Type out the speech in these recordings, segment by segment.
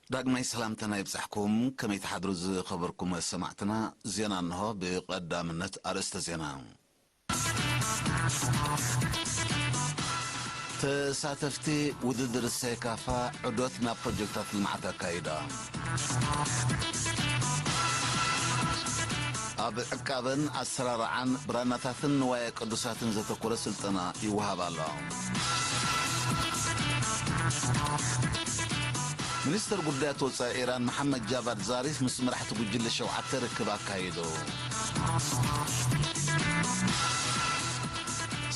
ዳግማይ ሰላምታና ይብጻሕኩም። ከመይ ትሓድሩ ዝኸበርኩም ሰማዕትና? ዜና እንሆ። ብቐዳምነት ኣርእስተ ዜና። ተሳተፍቲ ውድድር ሴካፋ ዑደት ናብ ፕሮጀክታት ልምዓት ኣካይዳ። ኣብ ዕቃበን ኣሰራርዓን ብራናታትን ንዋየ ቅዱሳትን ዘተኮረ ስልጠና ይወሃብ ኣሎ። ሚኒስተር ጉዳያት ወጻኢ ኢራን መሓመድ ጃቫድ ዛሪፍ ምስ መራሕቲ ጉጅለ ሸውዓተ ርክብ ኣካይዱ።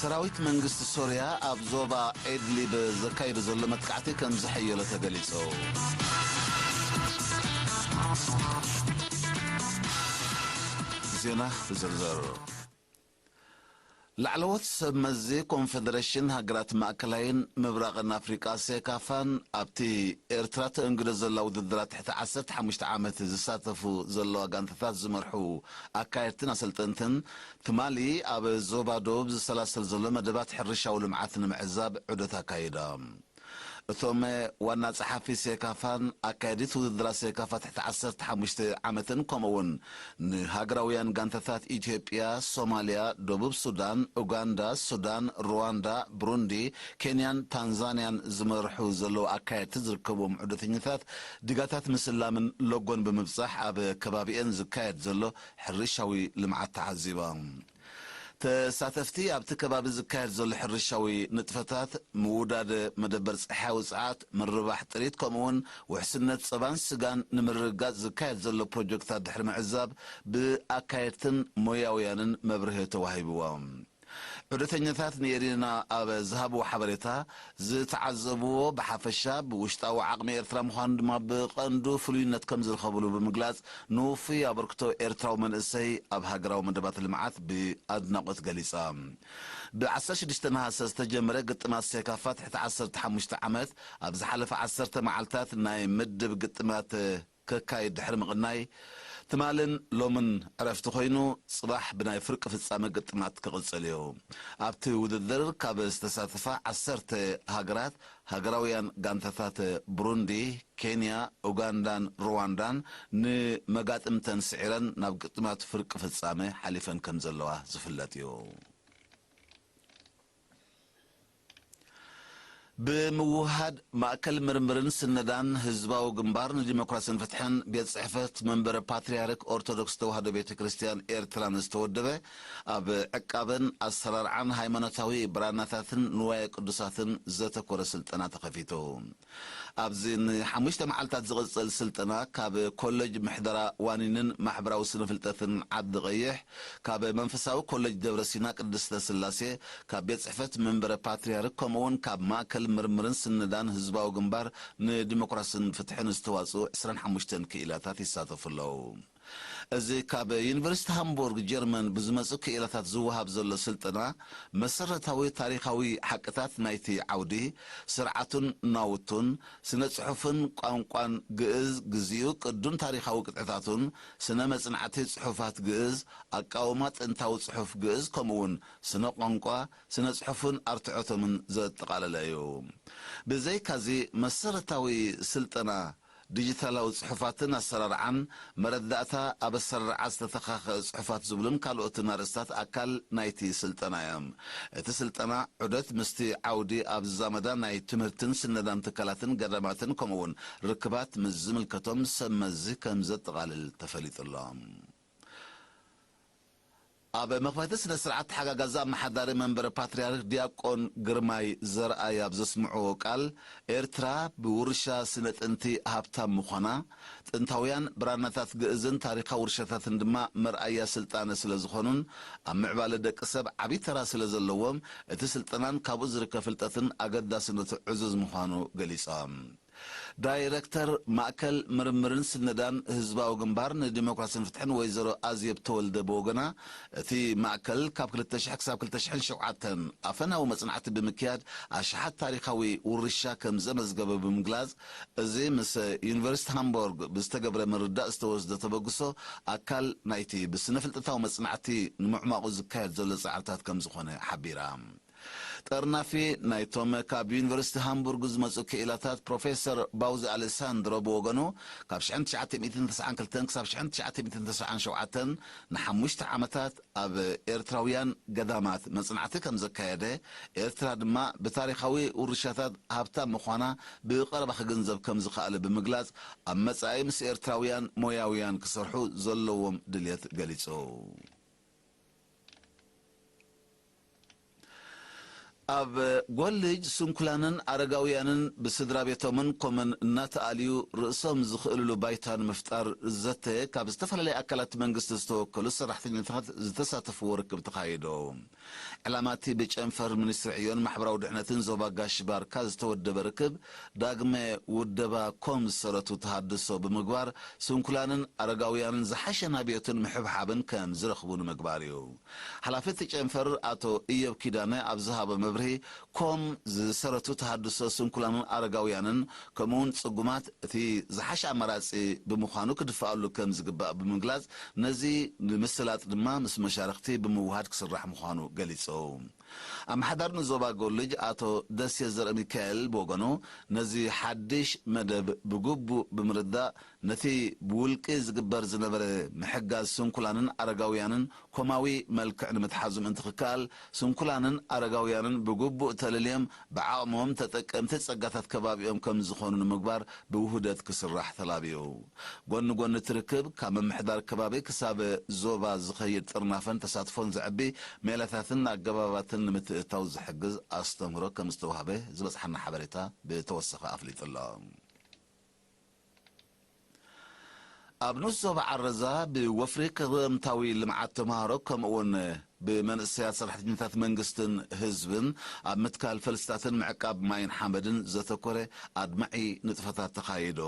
ሰራዊት መንግስቲ ሶርያ ኣብ ዞባ ኢድሊብ ዘካይዶ ዘሎ መጥቃዕቲ ከም ዝሐየሎ ተገሊጹ። ዜና ብዝርዝር። ላዕለዎት ሰብ መዚ ኮንፈደሬሽን ሃገራት ማእከላይን ምብራቕን ኣፍሪቃ ሴካፋን ኣብቲ ኤርትራ ተእንግዶ ዘላ ውድድራት ትሕቲ ዓሰርተ ሓሙሽተ ዓመት ዝሳተፉ ዘለዋ ጋንታታት ዝመርሑ ኣካየድትን ኣሰልጠንትን ትማሊ ኣብ ዞባ ደቡብ ዝሰላሰል ዘሎ መደባት ሕርሻዊ ልምዓት ንምዕዛብ ዑደት ኣካይዶም። እቶም ዋና ጸሓፊ ሴካፋን ኣካየዲት ውድድራት ሴካፋ ትሕቲ ዓሰርተ ሓሙሽተ ዓመትን ከምኡውን ንሃገራውያን ጋንታታት ኢትዮጵያ፣ ሶማልያ፣ ደቡብ ሱዳን፣ ኡጋንዳ፣ ሱዳን፣ ሩዋንዳ፣ ብሩንዲ፣ ኬንያን ታንዛንያን ዝመርሑ ዘለዉ ኣካየድቲ ዝርከብዎም ዑደተኛታት ዲጋታት ምስላምን ሎጎን ብምብጻሕ ኣብ ከባቢኤን ዝካየድ ዘሎ ሕርሻዊ ልምዓት ተዓዚቦም። ተሳተፍቲ ኣብቲ ከባቢ ዝካየድ ዘሎ ሕርሻዊ ንጥፈታት፣ ምውዳድ መደበር ጸሓያዊ ጸዓት፣ ምርባሕ ጥሪት፣ ከምኡውን ውሕስነት ጸባን ስጋን ንምርግጋጽ ዝካየድ ዘሎ ፕሮጀክታት ድሕሪ ምዕዛብ፣ ብኣካየድትን ሞያውያንን መብርሂ ተዋሂብዎም። ዑደተኛታት ንኤሪና ኣብ ዝሃብዎ ሓበሬታ፣ ዝተዓዘብዎ ብሓፈሻ ብውሽጣዊ ዓቕሚ ኤርትራ ምዃኑ ድማ ብቐንዱ ፍሉይነት ከም ዝረኸብሉ ብምግላጽ፣ ንውፉይ ኣበርክቶ ኤርትራዊ መንእሰይ ኣብ ሃገራዊ መደባት ልምዓት ብኣድናቖት ገሊጻ። ብ ዓሰርተ ሽዱሽተ ነሃሰ ዝተጀመረ ግጥማት ሴካፋ ትሕቲ ዓሰርተ ሓሙሽተ ዓመት፣ ኣብ ዝሓለፈ ዓሰርተ መዓልታት ናይ ምድብ ግጥማት ከካይድ ድሕሪ ምቕናይ፣ ትማልን ሎምን ዕረፍቲ ኮይኑ፣ ጽባሕ ብናይ ፍርቂ ፍጻመ ግጥማት ክቕጽል እዩ። ኣብቲ ውድድር ካብ ዝተሳተፋ ዓሰርተ ሃገራት፣ ሃገራውያን ጋንታታት ብሩንዲ፣ ኬንያ፣ ኡጋንዳን ሩዋንዳን ንመጋጥምተን ስዒረን ናብ ግጥማት ፍርቂ ፍጻመ ሓሊፈን ከም ዘለዋ ዝፍለጥ እዩ። ብምውህሃድ ማእከል ምርምርን ስነዳን ህዝባዊ ግንባር ንዲሞክራስን ፍትሕን ቤት ጽሕፈት መንበረ ፓትርያርክ ኦርቶዶክስ ተዋህዶ ቤተ ክርስቲያን ኤርትራን ዝተወደበ፣ ኣብ ዕቃበን ኣሰራርዓን ሃይማኖታዊ ብራናታትን ንዋየ ቅዱሳትን ዘተኮረ ስልጠና ተኸፊቱ። ኣብዚ ንሓሙሽተ መዓልታት ዝቕጽል ስልጠና፣ ካብ ኮለጅ ምሕደራ ዋኒንን ማሕበራዊ ስነ ፍልጠትን ዓዲ ቀይሕ፣ ካብ መንፈሳዊ ኮለጅ ደብረ ሲና ቅድስተ ስላሴ፣ ካብ ቤት ጽሕፈት መንበረ ፓትርያርክ፣ ከምኡውን ካብ ማእከል ምርምርን ስነዳን ህዝባዊ ግንባር ንዲሞክራስን ፍትሕን ዝተዋጽኡ ዕስራን ሓሙሽተን ክኢላታት ይሳተፉ ኣለዉ። እዚ ካብ ዩኒቨርሲቲ ሃምቡርግ ጀርመን ብዝመጹ ክኢላታት ዝወሃብ ዘሎ ስልጠና፣ መሰረታዊ ታሪኻዊ ሓቅታት ናይቲ ዓውዲ፣ ስርዓቱን ናውቱን፣ ስነ ጽሑፍን ቋንቋን ግእዝ፣ ግዚኡ፣ ቅዱን ታሪኻዊ ቅጥዕታቱን፣ ስነ መጽናዕቲ ጽሑፋት ግእዝ፣ ኣቃውማ ጥንታዊ ጽሑፍ ግእዝ፣ ከምኡውን ስነ ቋንቋ፣ ስነ ጽሑፍን ኣርትዖቶምን ዘጠቓለለ እዩ። ብዘይካዚ፣ መሰረታዊ ስልጠና ዲጂታላዊ ጽሑፋትን ኣሰራርዓን፣ መረዳእታ ኣብ ኣሰራርዓ ዝተተኻኸአ ጽሑፋት ዝብሉን ካልኦትን ኣርእስታት ኣካል ናይቲ ስልጠና እዮም። እቲ ስልጠና ዑደት ምስቲ ዓውዲ ኣብ ዝዛመዳ ናይ ትምህርትን ስነዳን ትካላትን ገዳማትን ከምኡውን ርክባት ምስ ዝምልከቶም ሰብ መዚ ከም ዘጠቓልል ተፈሊጡ ኣሎ። ኣብ መኽፈቲ ስነ ስርዓት፣ ሓጋጋዚ ኣመሓዳሪ መንበረ ፓትርያርክ ዲያቆን ግርማይ ዘርኣይ ኣብ ዘስምዕዎ ቃል፣ ኤርትራ ብውርሻ ስነ ጥንቲ ሃብታም ምዃና፣ ጥንታውያን ብራናታት ግእዝን ታሪኻዊ ውርሻታትን ድማ መርኣያ ስልጣነ ስለ ዝኾኑን ኣብ ምዕባለ ደቂ ሰብ ዓቢ ተራ ስለ ዘለዎም፣ እቲ ስልጠናን ካብኡ ዝርከብ ፍልጠትን ኣገዳስነቱ ዕዙዝ ምዃኑ ገሊጾም። ዳይረክተር ማእከል ምርምርን ስነዳን ህዝባዊ ግንባር ንዲሞክራሲን ፍትሕን ወይዘሮ ኣዜብ ተወልደ ብወገና፣ እቲ ማእከል ካብ ክልተ ሽሕ ክሳብ ክልተ ሽሕን ሸውዓተን ኣፈናዊ መጽናዕቲ ብምክያድ ኣሽሓት ታሪኻዊ ውርሻ ከም ዘመዝገበ ብምግላጽ፣ እዚ ምስ ዩኒቨርሲቲ ሃምቦርግ ብዝተገብረ ምርዳእ ዝተወስደ ተበግሶ ኣካል ናይቲ ብስነ ፍልጠታዊ መጽናዕቲ ንምዕማቑ ዝካየድ ዘሎ ጻዕርታት ከም ዝኾነ ሓቢራ። ጠርናፊ ናይቶም ካብ ዩኒቨርሲቲ ሃምቡርግ ዝመጹ ክኢላታት ፕሮፌሰር ባውዚ ኣሌሳንድሮ ብወገኑ፣ ካብ ሽሕን ትሽዓተ ሚእትን ተስዓን ክልተን ክሳብ ሽሕን ትሽዓተ ሚእትን ተስዓን ሸውዓተን ንሓሙሽተ ዓመታት ኣብ ኤርትራውያን ገዳማት መጽናዕቲ ከም ዘካየደ፣ ኤርትራ ድማ ብታሪኻዊ ውርሻታት ሃብታም ምዃና ብቐረባ ክግንዘብ ከም ዝኸኣለ ብምግላጽ፣ ኣብ መጻኢ ምስ ኤርትራውያን ሞያውያን ክሰርሑ ዘለዎም ድልየት ገሊጹ። ኣብ ጎልጅ ስንኩላንን ኣረጋውያንን ብስድራ ቤቶምን ኮምን እናተኣልዩ ርእሶም ዝኽእልሉ ባይታ ንምፍጣር ዘተ ካብ ዝተፈላለዩ ኣካላት መንግስቲ ዝተወከሉ ሰራሕተኛታት ዝተሳተፍዎ ርክብ ተኻይዶ። ዕላማ እቲ ብጨንፈር ሚኒስትሪ ዕዮን ማሕበራዊ ድሕነትን ዞባ ጋሽ ባርካ ዝተወደበ ርክብ ዳግመ ውደባ ኮም ዝሰረቱ ተሃድሶ ብምግባር ስንኩላንን ኣረጋውያንን ዝሓሸ ናብዮትን ምሕብሓብን ከም ዝረኽቡ ንምግባር እዩ። ሓላፊ እቲ ጨንፈር ኣቶ እዮብ ኪዳነ ኣብ ዝሃቦ መብርሂ፣ ኮም ዝሰረቱ ተሃድሶ ስንኩላንን ኣረጋውያንን ከምኡውን ጽጉማት እቲ ዝሓሸ ኣማራጺ ብምዃኑ ክድፍኣሉ ከም ዝግባእ ብምግላጽ፣ ነዚ ንምስላጥ ድማ ምስ መሻርኽቲ ብምውሃድ ክስራሕ ምዃኑ ገሊጹ። ኣመሓዳሪ ንዞባ ጎልጅ ኣቶ ደሴ ዘርአ ሚካኤል ብወገኑ፣ ነዚ ሓድሽ መደብ ብግቡእ ብምርዳእ፣ ነቲ ብውልቂ ዝግበር ዝነበረ ምሕጋዝ ስንኩላንን ኣረጋውያንን ኮማዊ መልክዕ ንምትሓዙ ምእንቲ ክከኣል፣ ስንኩላንን ኣረጋውያንን ብግቡእ ተለልዮም ብዓቕሞም ተጠቀምቲ ጸጋታት ከባቢኦም ከም ዝኾኑ ንምግባር ብውህደት ክስራሕ ተላብዩ። ጎኒ ጎኒ እቲ ርክብ፣ ካብ ምምሕዳር ከባቢ ክሳብ ዞባ ዝኸይድ ጥርናፈን ተሳትፎን ዘዕቢ ሜላታትን ኣገባባትን ንምትእትታው ዝሕግዝ ኣስተምህሮ ከም ዝተዋህበ ዝበጽሓና ሓበሬታ ብተወሰኸ ኣፍሊጡ ኣሎ። ኣብ ንኡስ ዞባ ዓረዛ ብወፍሪ ክረምታዊ ልምዓት ተምሃሮ ከምኡውን ብመንእሰያት ሰራሕተኛታት መንግስትን ህዝብን ኣብ ምትካል ፈልስታትን ምዕቃብ ማይን ሓመድን ዘተኮረ ኣድማዒ ንጥፈታት ተኻይዶ።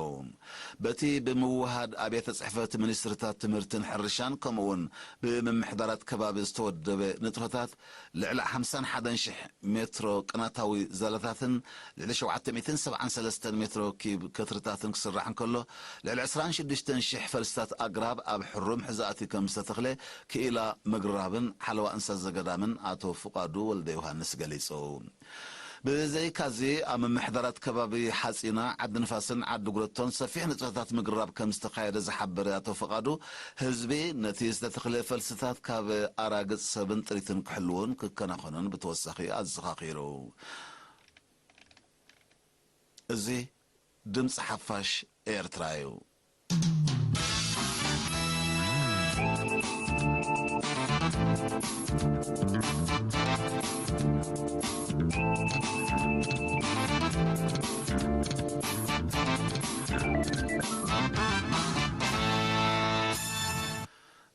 በቲ ብምውሃድ ኣብያተ ጽሕፈት ሚኒስትርታት ትምህርትን ሕርሻን ከምኡውን ብምምሕዳራት ከባቢ ዝተወደበ ንጥፈታት ልዕሊ ሓምሳን ሓደን ሽሕ ሜትሮ ቅናታዊ ዘለታትን ልዕሊ ሸውዓተ ሚእትን ሰብዓን ሰለስተን ሜትሮ ኪብ ከትርታትን ክስራሕ እንከሎ፣ ልዕሊ ዕስራን ሽዱሽተን ሽሕ ፈልስታት ኣግራብ ኣብ ሕሩም ሕዛእቲ ከም ዝተተኽለ ክኢላ ምግራብን ሓለዋ እንስሳ ዘገዳምን ኣቶ ፍቓዱ ወልደ ዮሃንስ ገሊጹ። ብዘይካዚ፣ ኣብ ምምሕዳራት ከባቢ ሓጺና፣ ዓዲ ንፋስን ዓዲ ጉረቶን ሰፊሕ ንጥፈታት ምግራብ ከም ዝተኻየደ ዝሓበረ ኣቶ ፍቓዱ፣ ህዝቢ ነቲ ዝተተኽለ ፈልስታት ካብ ኣራግጽ ሰብን ጥሪትን ክሕልዎን ክከናኸኖን ብተወሳኺ ኣዘኻኺሩ። እዚ ድምፂ ሓፋሽ ኤርትራ እዩ።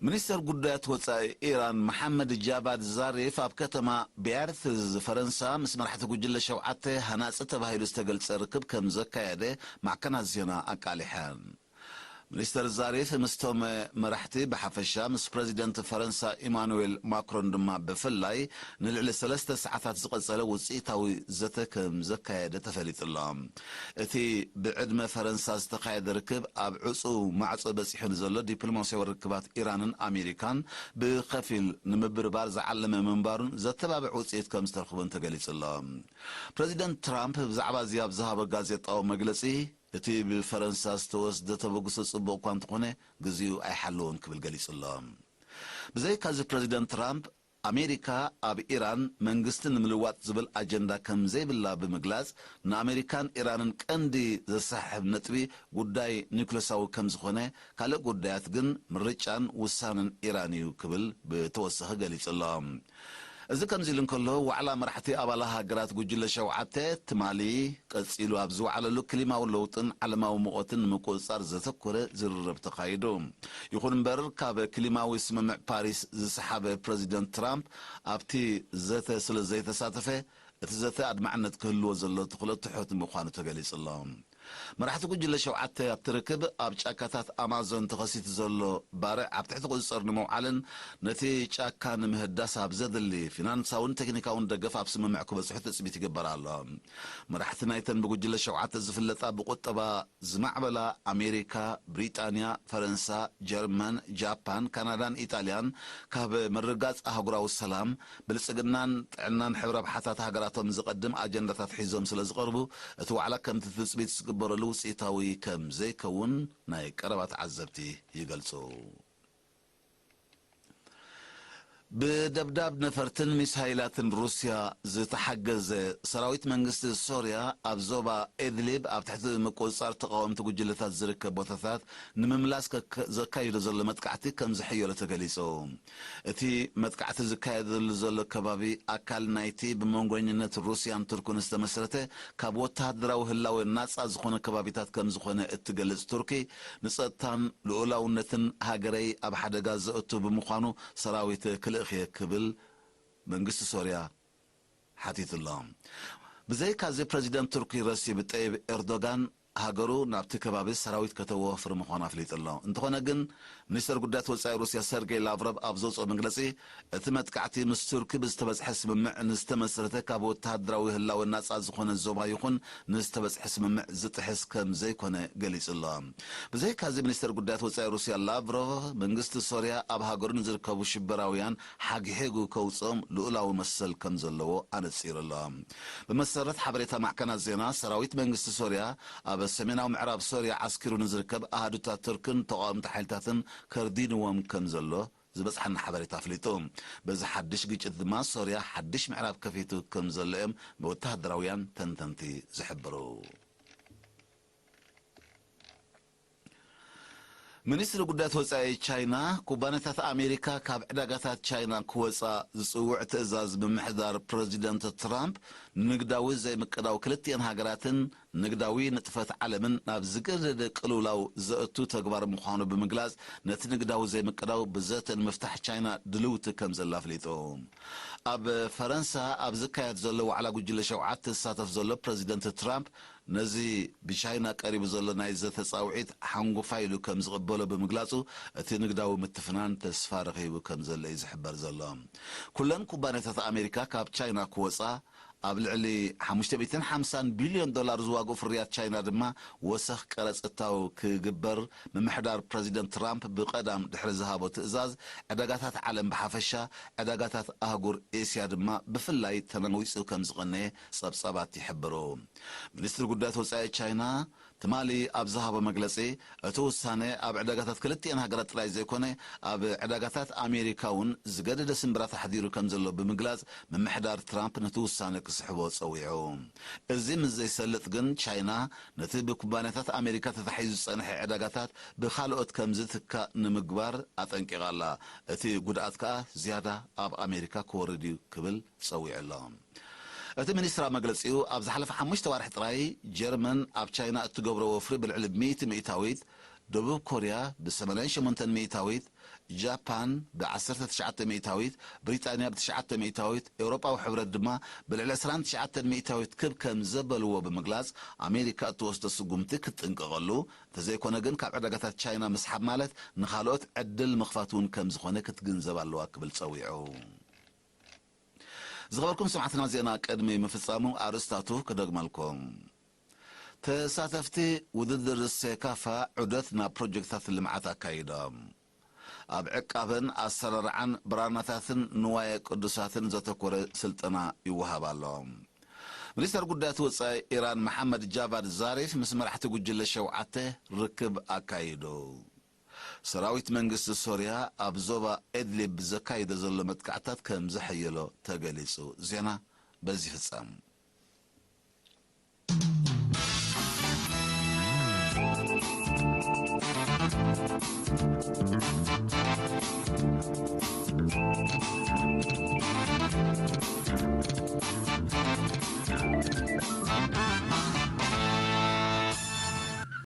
ሚኒስተር ጉዳያት ወጻኢ ኢራን መሓመድ ጃቫድ ዛሪፍ ኣብ ከተማ ቢያርትዝ ፈረንሳ ምስ መራሕቲ ጉጅለ ሸውዓተ ሃናጺ ተባሂሉ ዝተገልጸ ርክብ ከም ዘካየደ ማዕከናት ዜና ኣቃሊሐን። ሚኒስተር ዛሪፍ ምስቶም መራሕቲ ብሓፈሻ፣ ምስ ፕረዚደንት ፈረንሳ ኢማኑዌል ማክሮን ድማ ብፍላይ ንልዕሊ ሰለስተ ሰዓታት ዝቐጸለ ውጽኢታዊ ዘተ ከም ዘካየደ ተፈሊጡ ኣሎ። እቲ ብዕድመ ፈረንሳ ዝተኻየደ ርክብ ኣብ ዕጹው ማዕጾ በጺሑ ንዘሎ ዲፕሎማስያዊ ርክባት ኢራንን ኣሜሪካን ብኸፊል ንምብርባር ዝዓለመ ምንባሩን ዘተባብዕ ውጽኢት ከም ዝተረኽቦን ተገሊጹ ኣሎ። ፕረዚደንት ትራምፕ ብዛዕባ እዚ ኣብ ዝሃቦ ጋዜጣዊ መግለጺ፣ እቲ ብፈረንሳ ዝተወስደ ተበግሶ ጽቡቕ እኳ እንተኾነ፣ ግዜኡ ኣይሓለወን ክብል ገሊጹ ኣሎ። ብዘይካዚ ፕረዚደንት ትራምፕ ኣሜሪካ ኣብ ኢራን መንግስቲ ንምልዋጥ ዝብል ኣጀንዳ ከም ዘይብላ ብምግላጽ፣ ንኣሜሪካን ኢራንን ቀንዲ ዘሰሓሕብ ነጥቢ ጉዳይ ኒውክለሳዊ ከም ዝኾነ፣ ካልእ ጉዳያት ግን ምርጫን ውሳነን ኢራን እዩ ክብል ብተወሳኺ ገሊጹ ኣሎ። እዚ ከምዚ ኢሉ እንከሎ፣ ዋዕላ መራሕቲ ኣባላ ሃገራት ጉጅለ ሸውዓተ ትማሊ ቀጺሉ ኣብ ዝወዓለሉ፣ ክሊማዊ ለውጥን ዓለማዊ ሙቐትን ንምቁጽጻር ዘተኮረ ዝርርብ ተኻይዱ። ይኹን እምበር፣ ካብ ክሊማዊ ስምምዕ ፓሪስ ዝሰሓበ ፕረዚደንት ትራምፕ ኣብቲ ዘተ ስለ ዘይተሳተፈ፣ እቲ ዘተ ኣድማዕነት ክህልዎ ዘሎ ትኽእሎ ትሑት ምዃኑ ተገሊጹ ኣሎ። መራሕቲ ጉጅለ ሸውዓተ ኣብቲ ርክብ ኣብ ጫካታት ኣማዞን ተኸሲቱ ዘሎ ባርዕ ኣብ ትሕቲ ቁጽጽር ንምውዓልን ነቲ ጫካ ንምህዳስ ኣብ ዘድሊ ፊናንሳውን ቴክኒካውን ደገፍ ኣብ ስምምዕ ክበጽሑ ትጽቢት ይግበር ኣሎ። መራሕቲ ናይተን ብጉጅለ ሸውዓተ ዝፍለጣ ብቁጠባ ዝማዕበላ ኣሜሪካ፣ ብሪጣንያ፣ ፈረንሳ፣ ጀርመን፣ ጃፓን፣ ካናዳን ኢጣልያን ካብ ምርጋጽ ኣህጉራዊ ሰላም፣ ብልጽግናን ጥዕናን ሕብረ ብሓታት ሃገራቶም ዝቐድም ኣጀንዳታት ሒዞም ስለ ዝቐርቡ፣ እቲ ዋዕላ ከምቲ ትጽቢት ዝግበረሉ ውጽኢታዊ ከም ዘይከውን ናይ ቀረባ ተዓዘብቲ ይገልጹ። ብደብዳብ ነፈርትን ሚሳይላትን ሩስያ ዝተሓገዘ ሰራዊት መንግስቲ ሶርያ ኣብ ዞባ ኢድሊብ ኣብ ትሕቲ ምቁጽጻር ተቓወምቲ ጉጅለታት ዝርከብ ቦታታት ንምምላስ ከከ-፣ ዘካይዶ ዘሎ መጥቃዕቲ ከም ዝሕየሎ ተገሊጹ። እቲ መጥቃዕቲ ዝካየደሉ ዘሎ ከባቢ ኣካል ናይቲ ብመንጎኝነት ሩስያን ቱርክን ዝተመስረተ ካብ ወተሃደራዊ ህላወ ናጻ ዝኾነ ከባቢታት ከም ዝኾነ እትገልጽ ቱርኪ፣ ንጸጥታን ልኡላውነትን ሃገረይ ኣብ ሓደጋ ዘእቱ ብምዃኑ ሰራዊት ክልእኽየ ክብል መንግስቲ ሶርያ ሓቲቱ ኣሎ። ብዘይካዚ ፕረዚደንት ቱርኪ ረሲብ ጠይብ ኤርዶጋን ሃገሩ ናብቲ ከባቢ ሰራዊት ከተወፍር ምዃኑ ኣፍሊጡ ኣሎ። እንተኾነ ግን ሚኒስተር ጉዳያት ወጻኢ ሩስያ ሰርጌይ ላቭሮቭ ኣብ ዘውፅኦ መግለጺ እቲ መጥቃዕቲ ምስ ቱርኪ ብዝተበጽሐ ስምምዕ ንዝተመስረተ ካብ ወተሃደራዊ ህላወ ናጻ ዝኾነ ዞባ ይኹን ንዝተበጽሐ ስምምዕ ዝጥሕስ ከም ዘይኮነ ገሊጹ ኣሎ። ብዘይካዚ ሚኒስተር ጉዳያት ወጻኢ ሩስያ ላቭሮቭ መንግስቲ ሶርያ ኣብ ሃገሩ ንዝርከቡ ሽበራውያን ሓግሒጉ ከውፅኦም ልኡላዊ መሰል ከም ዘለዎ ኣነጺሩ ኣሎ። ብመሰረት ሓበሬታ ማዕከናት ዜና ሰራዊት መንግስቲ ሶርያ ኣብ ሰሜናዊ ምዕራብ ሶርያ ዓስኪሩ ንዝርከብ ኣሃዱታት ቱርክን ተቓወምቲ ሓይልታትን ከርዲንዎም ከም ዘሎ ዝበጽሓና ሓበሬታ ኣፍሊጡ። በዚ ሓድሽ ግጭት ድማ ሶርያ ሓድሽ ምዕራብ ከፊቱ ከም ዘሎ እዮም ብወተሃደራውያን ተንተንቲ ዝሕብሩ። ሚኒስትሪ ጉዳያት ወጻኢ ቻይና ኩባንያታት ኣሜሪካ ካብ ዕዳጋታት ቻይና ክወጻ ዝጽውዕ ትእዛዝ ምምሕዳር ፕረዚደንት ትራምፕ ንንግዳዊ ዘይምቅዳው ክልቲኤን ሃገራትን ንግዳዊ ንጥፈት ዓለምን ናብ ዝገደደ ቅልውላው ዘእቱ ተግባር ምዃኑ ብምግላጽ ነቲ ንግዳዊ ዘይምቅዳው ብዘተ ንምፍታሕ ቻይና ድልውቲ ከም ዘላ ኣፍሊጡ። ኣብ ፈረንሳ ኣብ ዝካየድ ዘሎ ዋዕላ ጉጅለ ሸውዓተ ዝሳተፍ ዘሎ ፕረዚደንት ትራምፕ ነዚ ብቻይና ቀሪቡ ዘሎ ናይ ዘተ ጻውዒት ሓንጎፋይ ኢሉ ከም ዝቕበሎ ብምግላጹ፣ እቲ ንግዳዊ ምትፍናን ተስፋ ረኺቡ ከም ዘሎ እዩ ዝሕበር ዘሎ። ኩለን ኩባንያታት ኣሜሪካ ካብ ቻይና ክወጻ፣ ኣብ ልዕሊ ሓሙሽተ ሚእትን ሓምሳን ቢልዮን ዶላር ዝዋግኡ ፍርያት ቻይና ድማ ወሰኽ ቀረጽ እታው ክግበር ምምሕዳር ፕረዚደንት ትራምፕ ብቐዳም ድሕሪ ዝሃቦ ትእዛዝ፣ ዕዳጋታት ዓለም ብሓፈሻ፣ ዕዳጋታት ኣህጉር ኤስያ ድማ ብፍላይ ተናዊጹ ከም ዝቐነየ ጸብጻባት ይሕብሩ። ሚኒስትሪ ጉዳያት ወጻኢ ቻይና ትማሊ ኣብ ዝሃቦ መግለጺ፣ እቲ ውሳነ ኣብ ዕዳጋታት ክልቲኤን ሃገራት ጥራይ ዘይኮነ፣ ኣብ ዕዳጋታት ኣሜሪካ እውን ዝገደደ ስምብራት ኣሕዲሩ ከም ዘሎ ብምግላጽ፣ ምምሕዳር ትራምፕ ነቲ ውሳነ ክስሕቦ ጸዊዑ። እዚ ምስ ዘይሰልጥ ግን፣ ቻይና ነቲ ብኩባንያታት ኣሜሪካ ተታሒዙ ዝጸንሐ ዕዳጋታት ብኻልኦት ከም ዝትካእ ንምግባር ኣጠንቂቓ ኣላ። እቲ ጉድኣት ከኣ ዝያዳ ኣብ ኣሜሪካ ክወርድ እዩ ክብል ጸዊዑ ኣሎ። እቲ ሚኒስትር ኣብ መግለጺኡ፣ ኣብ ዝሓለፈ ሓሙሽተ ዋርሒ ጥራይ ጀርመን ኣብ ቻይና እትገብሮ ወፍሪ ብልዕሊ ሚእቲ ሚእታዊት፣ ደቡብ ኮርያ ብ ሰማንያን ሸሞንተን ሚእታዊት፣ ጃፓን ብ ዓሰርተ ትሽዓተ ሚእታዊት፣ ብሪጣንያ ብ ትሽዓተ ሚእታዊት፣ ኤውሮጳዊ ሕብረት ድማ ብልዕሊ ዕስራን ትሽዓተን ሚእታዊት ክብ ከም ዘበልዎ ብምግላጽ፣ ኣሜሪካ እትወስዶ ስጉምቲ ክትጥንቀቐሉ፣ እንተዘይኮነ ግን ካብ ዕዳጋታት ቻይና ምስሓብ ማለት ንኻልኦት ዕድል ምኽፋት እውን ከም ዝኾነ ክትግንዘብ ኣለዋ ክብል ጸዊዑ። ዝኸበርኩም ሰማዕትና፣ ዜና ቅድሚ ምፍጻሙ ኣርእስታቱ ክደግመልኩም። ተሳተፍቲ ውድድር ሴካፋ ዑደት ናብ ፕሮጀክትታት ልምዓት ኣካይዶም። ኣብ ዕቃብን ኣሰራርዓን ብራናታትን ንዋየ ቅዱሳትን ዘተኮረ ስልጠና ይወሃብ ኣሎ። ሚኒስተር ጉዳያት ወጻኢ ኢራን መሓመድ ጃቫድ ዛሪፍ ምስ መራሕቲ ጉጅለ ሸውዓተ ርክብ ኣካይዱ። ሰራዊት መንግስቲ ሶርያ ኣብ ዞባ ኢድሊብ ዘካይዶ ዘሎ መጥቃዕታት ከም ዘሐየሎ ተገሊጹ። ዜና በዚ ይፍጸም።